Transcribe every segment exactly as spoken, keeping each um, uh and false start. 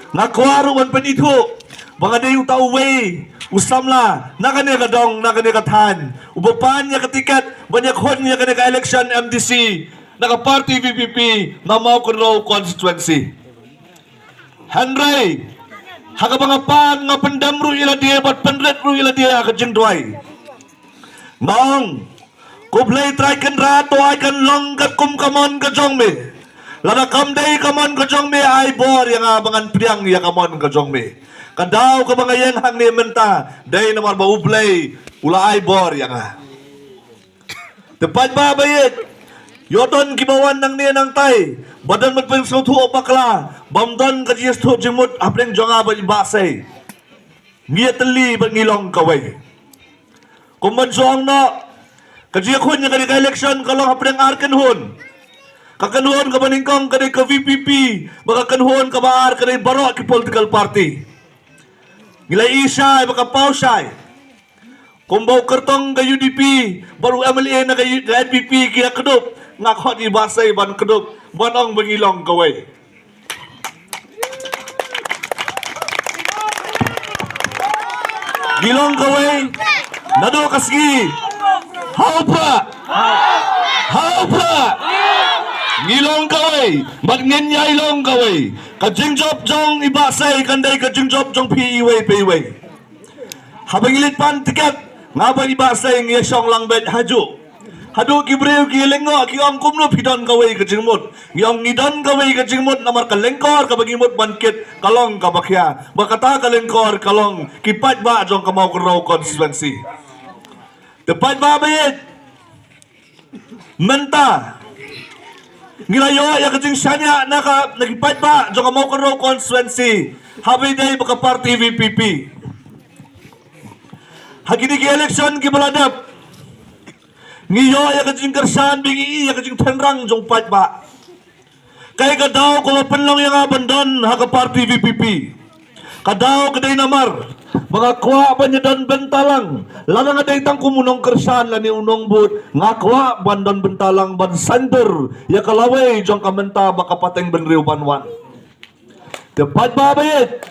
Nga kwah ruh ban pynithuh ba nga dei uta uwei u samla na kane ka dong, na kane ka thaiñ, uba pan ïa ka tiket ban ïakhun ïa kane ka election M D C na ka party V P P na Mawkynrew constituency. Hynrei ha kaba nga pan, nga pyndem ruh ïa lade bad pynrit ruh ïa lade ha ka jingduwai. Nga ong, ko Blei Trai Kynrad, to ai kan long katkum ka mon ka jong me. Lada kam dei ka mon ka jong me, ai bor ïa nga ba ngan pdiang ïa ka mon ka jong me. Ka daw kaba nga ïeng hangne mynta dei namar ba U Blei u la ai bor ïa nga. Te paidbah ba ïeit, ïoh don kiba wan nangne nangtai ba don ban pynsngewthuh bakla, bym don ka jingsngewthuh jingmut hapdeng jong nga bad i Bah Sei. Ngi ïatylli bad ngi long kawei. Kumban shu ong noh, ka jingïakhun ïa kane ka election ka long hapdeng ar kynhun. Ka kynhun kaba nyngkong ka dei ka V P P, bad ka kynhun kaba ar ka dei baroh ki political party. Ngi la ïohi shai bad ka paw shai. Kumba u kyrtong ka U D P bad u M L A na ka U-, ka N P P ki ïa kdup, nga khot i Bah Sei ban kdup, ban ong ba ngi long kawei. Ngi long kawei naduh ka sngi. Ha u Prah, ha u Prah. Ngi long kawei bad ngin ïai long kawei. Ka jingjop jong i Bah Sei kan dei ka jingjop jong phi iwei pa iwei. Haba ngi leit pan tiket, nga bad i Bah Sei ngi ïa shong lang beit hajuh. Haduh ki briew ki lyngngoh, ki ong kumno phi don kawei ka jingmut. Ngi ong ngi don kawei ka jingmut namar ka lyngkor kaba ngi mut ban kit ka long kaba khia. Bad kata ka lyngkor ka long ki paidbah jong ka Mawkynrew constituency. Te paidbah ba ïeit, mynta ngi la ïoh ïa ka jingshaniah na ka, na ki paidbah jong ka Mawkynrew constituency haba ïadei bad ka party V P P. Ha kine ki election kiba la dep, ngi ïoh ïa ka jingkyrshan, ba ngi ïoh ïa ka jingtynrang jong paidbah. Kaei ka daw kaba pynlong ïa nga ban don ha ka party V P P? Ka daw ka dei namar ba nga kwah ban ïadon bynta lang, lada nga dei tang kum u nongkyrshan lane u nongbud, nga kwah ban don bynta lang ban saiñdur ïa ka lawei jong ka mynta bad ka pateng bynriew ban wan. Te paidbah ba ïeit,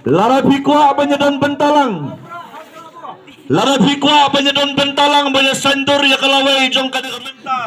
lada phi kwah ban ïadon bynta lang, lada phi kwah ban ïadon bynta lang ban ïa saiñdur ïa ka lawei jong kane ka mynta.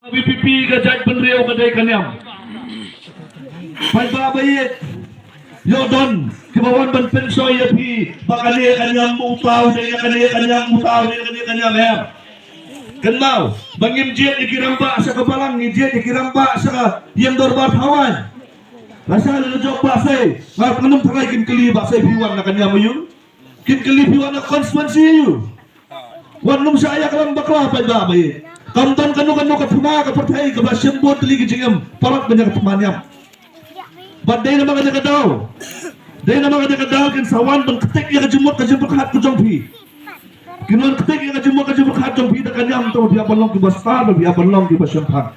VPP ka jaitbynriew ka dei ka niam. Paidbah ba ïeit, ïoh don kiba wan ban pynshoi ïa phi ba kane ka niam uta u dei ïa kane ka niam, uta u dei ïa kane ka niam, em. Kynmaw ba ngim jied ïa ki rangbah sha ka balang, ngi jied ïa ki rangbah sha ka ïing dorbar thawaiñ. Lashai la jop Bah Sei, nga ngam tharai kin kylli Bah Sei phi wan na ka niam aïu? Kin kylli phi wan na constituency aïu? Wan nym shah ïa ka lam bakla paidbah ba ïeit. Kam don kano kano ka thma ka pyrthei kaba shim bun tylli ki jingim parot ban ïa ka thma niam. Bad dei namar kane ka daw, dei namar kane ka daw kin sa wan ban ktik ïa ka jingmut ka jingpyrkhat ka jong phi. Kin wan ktik ïa ka jingmut ka jingpyrkhat jong phi da ka niam, to phi hap ban long kiba stad, phi hap ban long kiba shemphang.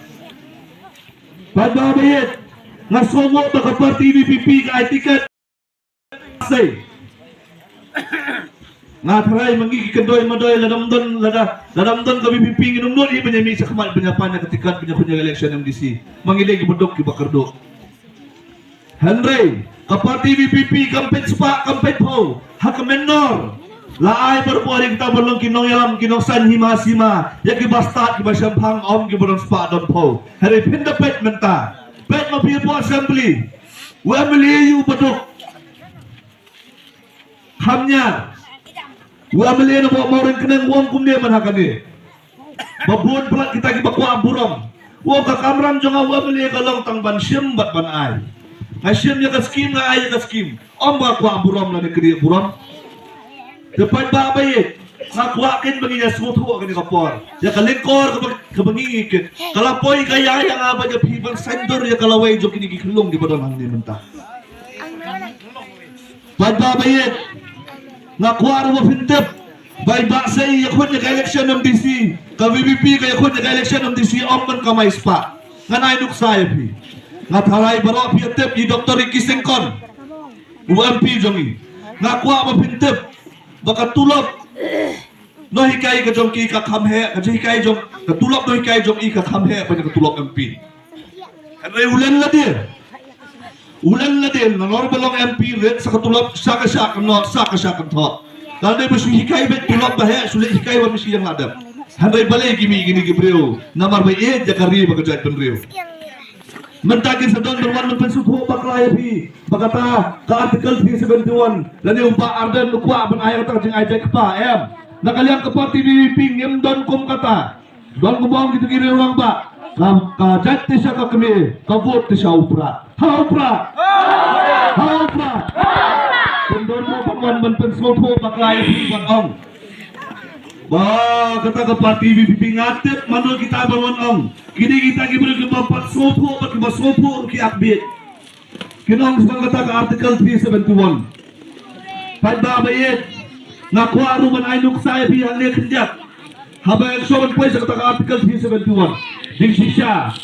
Paidbah ba ïeit, nga sngew ba ka party VPP ka ai tiket. Sei. Nga tharai ma ngi ki kyndoi madoi, lada ym don, lada, lada ym don ka VPP ngin ym nud hi ban ïa mih shakhmat ban ïa pan ïa ka tiket ban ïa khun ïa ka election MDC. Ma ngi dei kiba duk kiba kyrduh. Hynrei ka party VPP kam peit spah kam peit phew. Ha ka mynnor la ai bor bor ïa kita ban long ki nongïalam, ki nongsaiñ hima sima, ïa kiba stad kiba shemphang, ym kiba don spah don phew. Hynrei phin da peit mynta, peit ma phi hapoh assembly. U MLA u ba duk. Kham ñiar. U MLA na Mawryngkneng u ong kumne man ha kane. Ba bun palat kita kiba kwah burom. U ong ka kamram jong nga u MLA ka long tang ban shim bad ban ai. Nga shim ïa ka skim, nga ai ïa ka skim. Ym ba kwah burom lane kyrïa burom. Te paidbah ba ïeit, nga kwah kein ba ngin ïa sngewthuh ha kane ka por ïa ka lyngkor kaba, kaba ngi ngi kit. Ka la poi ka ïa ïa nga bad ïa phi ban saiñdur ïa ka lawei jong kine ki khyllung kiba don hangne mynta. Paidbah ba ïeit, nga kwah ruh ba phin tip ba i Bah Sei i ïakhun ïa ka election M D C, ka V P P ka ïakhun ïa ka election M D C ym ban kamai spah. Ngan ai nuksa ïa phi. Nga tharai baroh phi ïa tip i Doctor Ricky Syngkon, u M P jong ngi. Nga kwah ba phin tip ba ka tulop nonghikai ka jong ki ka kham heh, ka jinghikai jong, ka tulop nonghikai jong i ka kham heh ban ïa ka tulop M P. Hynrei u len lade, u len lade, nalor ba long M P, rit sa ka tulop, sa ka shah kynthoh, sa ka shah kynthoh. Lada ba shu hikai beit tulop ba heh, shu leit hikai ba mih sha ïing lade. Hynrei balei ki mih kine ki briew, namar ba ïeit ïa ka ri bad ka jaitbynriew. Mynta kin sa don ban wan ban pynsngewthuh bakla ïa phi ba kata ka Article three seventy-one, lane u Bah Ardent u kwah ban ai kata ka jingai jait kpa, em. Na ka liang ka party V P P ngim don kum kata. Don kumba ong kito ki riew rangbah, ka, ka jait te sha ka kmie, ka vote te sha u Prah. Ha u Prah! Ha u Prah! Pyndonkam ban wan ban pynsngewthuh bakla ïa phi ban ong ba kata ka party V P P, nga tip mano kita ban wan ong. Kine kita ki briew kiba pat sngewthuh bad kiba sngewthuh ruh ki ïakbit. Kin ong shuwa kata ka Article three seventy-one. Paidbah ba ïeit, nga kwah ruh ban ai nuksa ïa phi hangne khyndiat. Haba nga shu ban poi sha kata ka Article three seventy-one, jingshisha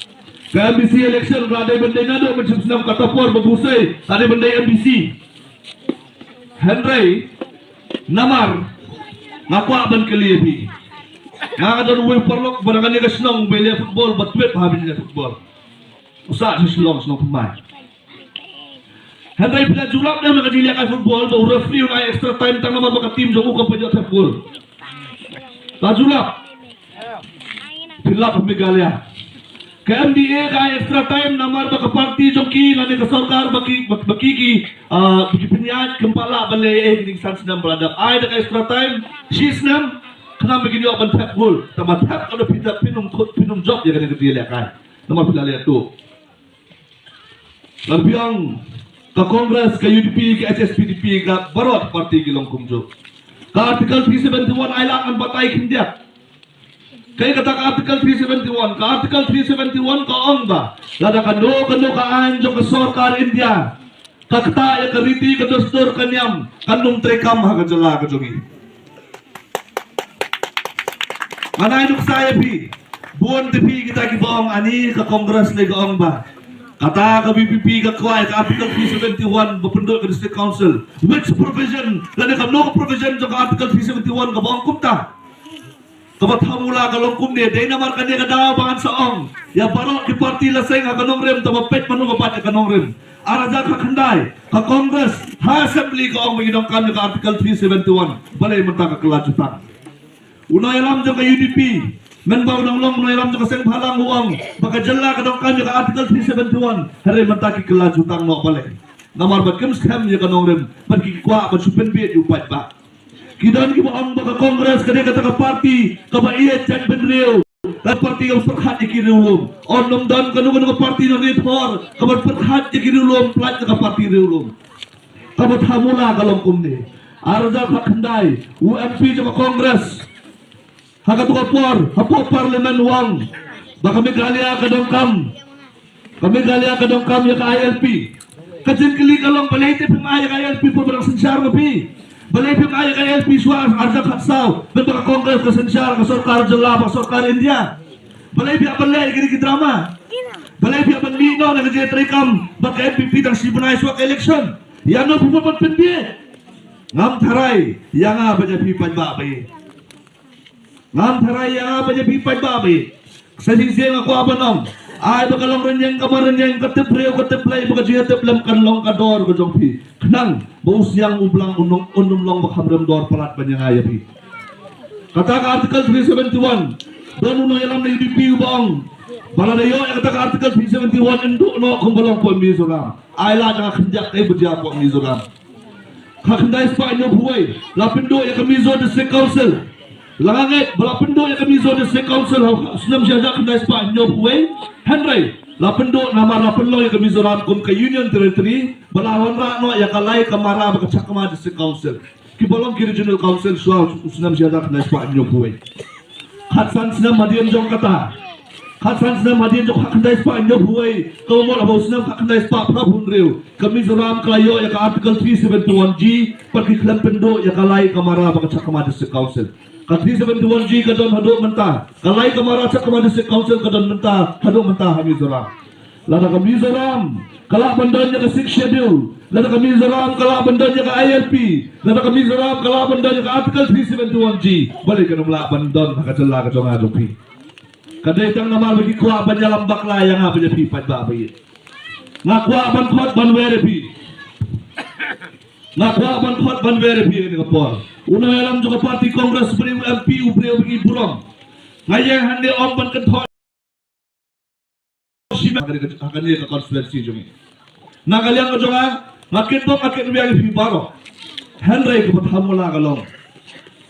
ka M D C election ka la dei ban dei naduh mynshem snem, kata por ba Bursei ka la dei ban dei M D C. Hynrei namar nga kwah ban kylli ïa phi. Nga ka don uwei u paralok ba na kane ka shnong ba ïaleh football, ba twit ba ha ba ïaleh football. U sah sha Shillong, shnong Pynmai. Hynrei phi la ju lap ne em na ka jingleh kai football ba u referee u ai extra time tang namar ba ka team jong u kam pat ïoh thep goal? La ju lap? Phi lap ha Meghalaya. Ka M D A ka ai extra time namar ba ka party jong ki lane ka sorkar ba ki, ba, ba ki ki, ah, ba ki pynïaid, kim pat lah ban leh ei ei kine ki san snem ba la dep. Ai da ka extra time shi snem khnang ba kin ïoh ban thep goal. Tangba thep ka da phi thep, phin ym khut, phin ym jop ïa kane ka jingleh kai. Namar phi la leh tuh. Lada phi ong ka Congress, ka U D P, ka H S P D P, ka baroh party ki long kumjuh. Ka Article three seventy-one ai lad ngan batai khyndiat. Kaei kata ka Article three seventy-one? Ka Article three seventy-one ka ong ba lada kano kano ka aiñ jong ka sorkar India ka ktah ïa ka riti, ka dustur, ka niam, kan ym treikam ha ka jylla ka jong ngi. Ngan ai nuksa ïa phi. Bun te phi kita kiba ong ani ka Congress lei ka ong ba kata ka V P P ka kwah ïa ka Article three seventy-one ba pynduh ka District Council. Which provision, lane kano ka provision jong ka Article three seventy-one kaba ong kumta? Kaba thamula ka long kumne, dei namar kane ka daw ba ngan sa ong ïa baroh ki party la seng ha ka nongrim, tangba peit mano ba bat ïa ka nongrim. Ar hajar khatkhyndai ka Congress ha Assembly ka ong ba ngi donkam ïa ka Article three seventy-one. Balei mynta ka kylla jutang? U nongïalam jong ka U D P, mynba u dang long u nongïalam jong ka seng bhalang, u ong ba ka jylla ka donkam ïa ka Article three seventy-one. Hynrei mynta ki kylla jutang noh, balei? Namar ba kim skhem ïa ka nongrim bad ki kwah ban shu pynbieit ïa u paidbah. Ki don kiba ong ba ka Congress ka dei kata ka party kaba ïeit jaitbynriew, ka party kaba pyrkhat ïa ki riewlum. Ym don kano kano ka party na ri thor kaba pyrkhat ïa ki riewlum, pynlait ïa ka party riewlum. Kaba thamula ka long kumne. Ar hajar khatkhyndai u M P jong ka Congress ha katu ka por hapoh Parliament u ong ba ka Meghalaya ka donkam, ka Meghalaya ka donkam ïa ka I L P. Ka jingkylli ka long, balei te phim ai ïa ka I L P pynban synshar ma phi? Balei phim ai ïa ka I L P shuwa ar hajar khatsaw, mynba ka Congress ka synshar ka sorkar jylla bad sorkar India? Balei phi hap ban leh ïa kine ki drama? Balei phi hap ban mih noh na ka jingtreikam bad ka N P P tang shi bnai shuwa ka election? Ïa no phi pynban pynbieit? Ngam tharai ïa nga bad ïa phi paidbah ba ïeit. Ngam tharai ïa nga bad ïa phi paidbah ba ïeit. Sa shisien nga kwah ban ong, ai ba ka long rynïeng kaba rynïeng, ka tip briew ka tip Blei, ba ka jingïatip lem kan long ka dor ka jong phi. Khnang ba u siang u blang un ym, un ym long ba kham rem dor palat ban ïa nga ïa phi. Kata ka Article three seventy-one, don u nongïalam na U D P uba ong ba lada ïoh ïa kata ka Article three seventy-one yn duh noh kumba long hapoh Mizoram. Ai lad ïa nga khyndiat kaei ba jia hapoh Mizoram. Khatkhyndai spah hynñiewphew wei la pynduh ïa ka Mizo District Council. La nga ngeit ba la pynduh ïa ka Mizo District Council ha u snem shi hajar khyndai spah hynñiewphew wei. Hynrei la pynduh namar la pynlong ïa ka Mizoram kum ka Union Territory ba la wanrah noh ïa ka Lai, ka Mara bad ka Chakma District Council. Ki ba long ki Regional Council shuwa u snem shi hajar khyndai spah hynñiewphew wei. Khatsan snem hadien jong kata, khatsan snem hadien jong khyndai spah hynñiewphew wei, ka mut haba u snem khyndai spah phra phew hynriew, ka Mizoram ka la ïoh ïa ka Article three seventy-one G, bad ki khlem pynduh ïa ka Lai Kamara ba ka Chakhma District Council. Ka three seventy-one G ka don haduh mynta, ka Lai Kamara Chakhma District Council ka don mynta, haduh mynta ha Mizoram. Lada ka Mizoram ka lah ban don ïa ka Sixth Schedule, lada ka Mizoram ka lah ban don ïa ka I L P, lada ka Mizoram ka lah ban don ïa ka Article three seventy-one G, balei kan ym lah ban don ha ka jylla ka jong nga jong phi? Ka dei tang namar ba ki kwah ban ïalam bakla ïa nga bad ïa phi paidbah ba ïeit. Nga kwah ban khot ban wer ïa phi. Nga kwah ban khot ban wer ïa phi ha kane ka por. U nongïalam jong ka party Congress, u briew u M P, u briew ba ngi burom. Nga ïeng hangne ym ban kynthoh shim ha kane ka, ha kane ka constituency jong ngi. Na ka liang ka jong nga, nga kynbok, nga kynwiar ïa phi baroh. Hynrei kaba tham mula ka long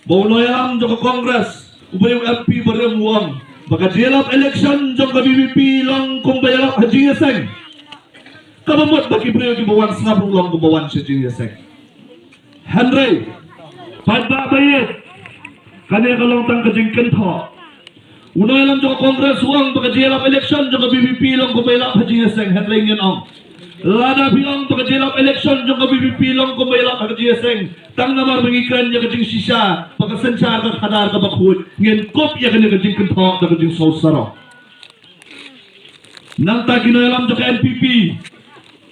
ba u nongïalam jong ka Congress, u briew u M P barim u ong ba ka jingïalap election jong ka V P P long kumba ïalap ha jingïaseng. Kaba mut ba ki briew kiba wan sngap ruh long kumba wan sha jingïaseng. Hynrei paidbah ba ïeit, kane ka long tang ka jingkynthoh. U nongïalam jong ka Congress u ong ba ka jingïalap election jong ka V P P long kumba ïalap ha jingïaseng, hynrei ngin ong, lada phi ong ba ka jingïalap election jong ka V P P long kumba ïalap ha jingïaseng, tang namar ba ngi kren ïa ka jingshisha ba ka synshar ka khadar kaba khuid, ngin kup ïa kane ka jingkynthoh da ka jingsngewsarong. Nangta ki nongïalam jong ka N P P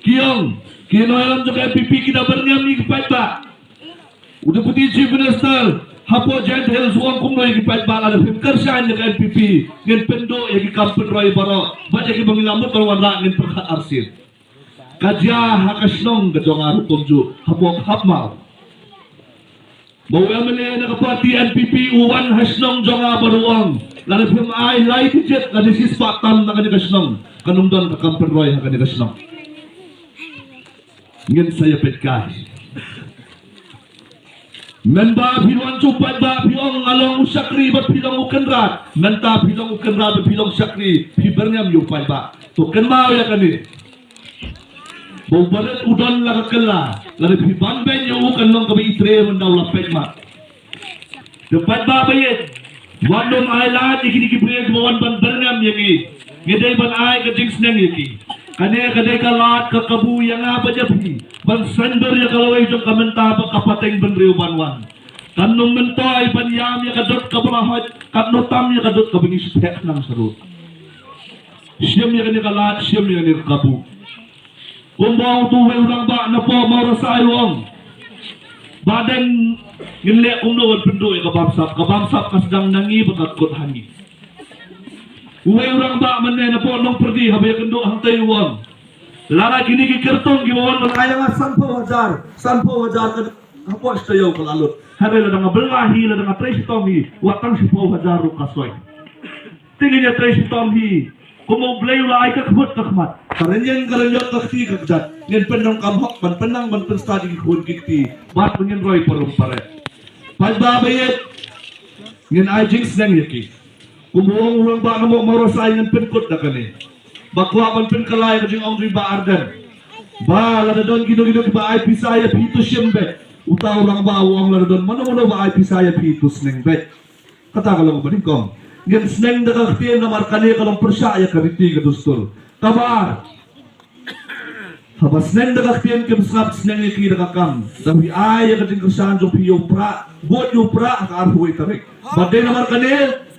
ki ong, ki nongïalam jong ka N P P ki da byrngem ïa ki paidbah. U Deputy Chief Minister hapoh Jaintia Hills u ong kumno ïa ki paidbah, lada phim kyrshan ïa ka N P P ngin pynduh ïa ki kam pynroi baroh, bad ïa kiba ngi la mut ban wanrah ngin pyrkhat arsien. Ka jia ha ka shnong ka jong nga ruh kumjuh, hapoh Khapmaw. Ba u M L A na ka party N P P u wan ha shnong jong nga bad u ong, lada phim ai lai digit, lada shispah tam na kane ka shnong, kan ym don ka kam pynroi ha kane ka shnong. Ngin sa ïa peit kai. Mynba phi wan sha u paidbah phi ong nga long u shakri bad phi long u kynrad, mynta phi long u kynrad bad phi long shakri, phi byrngem ïa u paidbah. To kynmaw ïa kane. Ba u barit u don la ka kylla, lada phi ban beiñ ïa u kan long kaba i trei mynta u la peit mat. Te paidbah ba ïeit, wat nym ai lad ïa kine ki briew kiba wan ban byrngem ïa ngi. Ngi dei ban ai ka jingsneng ïa ki. Kane ka dei ka lad ka kabu ïa nga bad ïa phi ban saiñdur ïa ka lawei jong ka mynta bad ka pateng bynriew ban wan. Kan nym myntoi ban ïam ïa ka dud kaba la hoit, katno tam ïa ka dud kaba ngi shu theh khnang sha rud. Shim ïa kane ka lad, shim ïa kane ka kabu. Kumba ong utu uwei u rangbah napoh Mawrasai u ong, ba dang ngin leh kumno ban pynduh ïa ka bamsap, ka bamsap ka sdang na ngi bad ka kut ha ngi. Uwei u rangbah mynne napoh Nongpyrdi haba ïakynduh hangtei u ong, lada kine ki kyrtong kiba wan ban ai ïa nga sanphew hajar, sanphew hajar ka hapoh shi taïew ka la lut. Hynrei lada nga bylla hi, lada nga trei shitom hi, wat tang shiphew hajar ruh ka soi. Te ngin ïa trei shitom hi. Kumba U Blei u la ai ka khmut ka khmat, ka rynïeng ka rynïot, ka kti ka kjat, ngin pyndonkam hok ban pynnang ban pynstad ïa ki khun ki kti bad ba ngin roi parum paret. Paidbah ba ïeit, ngin ai jingsneng ïa ki. Kumba ong u rangbah napoh Mawrasai, ngin pynkut da kane. Ba kwah ban pynkylla ïa ka jingong jong i Bah Ardent, ba lada don kino kino kiba ai pisa ïa phi to shim beit. Uta u rangbah u ong lada don mano mano ba ai pisa ïa phi to sneng beit. Kata ka long ba nyngkong. Ngin sneng da ka ktien namar kane ka long pyrshah ïa ka riti ka dustur. Kaba ar, haba sneng da ka ktien kim sngap, sneng ïa ki da ka kam. Da phi ai ïa ka jingkyrshan jong phi ïa u Prah, vote ïa u Prah ha ka arphew wei tarik. Bad dei namar kane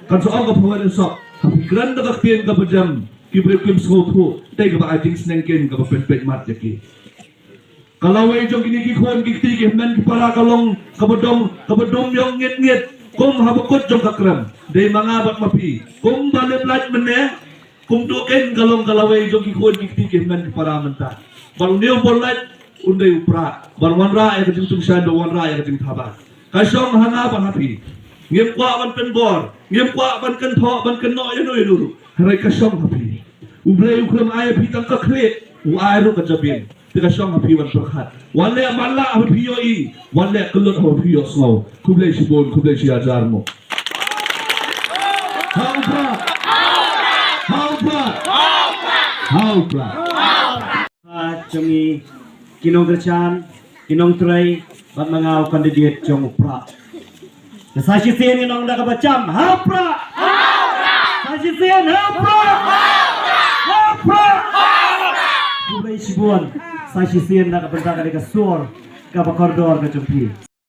kan sa ong ka phew wei sop. Ha phi kren da ka ktien kaba jem, ki briew kim sngewthuh. Dei kaba ai jingsneng kein kaba pynpeit mat ïa ki. Ka lawei jong kine ki khun ki kti ki hynmen ki para ka long kaba dum, kaba dum ïong ngit ngit kum ha bakut jong ka krem. Dei ma nga bad ma phi kumba lem lait mynne. Kumto kein ka long ka lawei jong ki khun ki kti ki hynmen ki para mynta. Bad une uba lait un dei u Prah ban wanrah ïa ka jingtyngshaiñ, ban wanrah ïa ka jingthabat. Ka shong ha nga bad ha phi. Ngim kwah ban pynbor, ngim kwah ban kynthoh ban kynnoh ïano ïano ruh. Hynrei ka shong ha phi. U Blei u khlem ai ïa phi tang ka khlieh, u ai ruh ka jabieng. Te ka shong ha phi ban pyrkhat. Wat leh matlah haba phi ïohi, wat leh kyllut haba phi ïohsngew. Khublei shibun, khublei shihajar nguh. Ha u Prah. Ha u Prah. Ha u Prah. Ha jong ngi ki nongkyrshan, ki nongtrei, Bad ma nga u candidate jong u Prah. Te sa shisien ngi ong da kaba cham, ha Prah! Sa shisien, ha Prah! Ha Prah! Khublei shibun, sa shisien na ka bynta ka dei ka sur kaba kordor ka jong phi.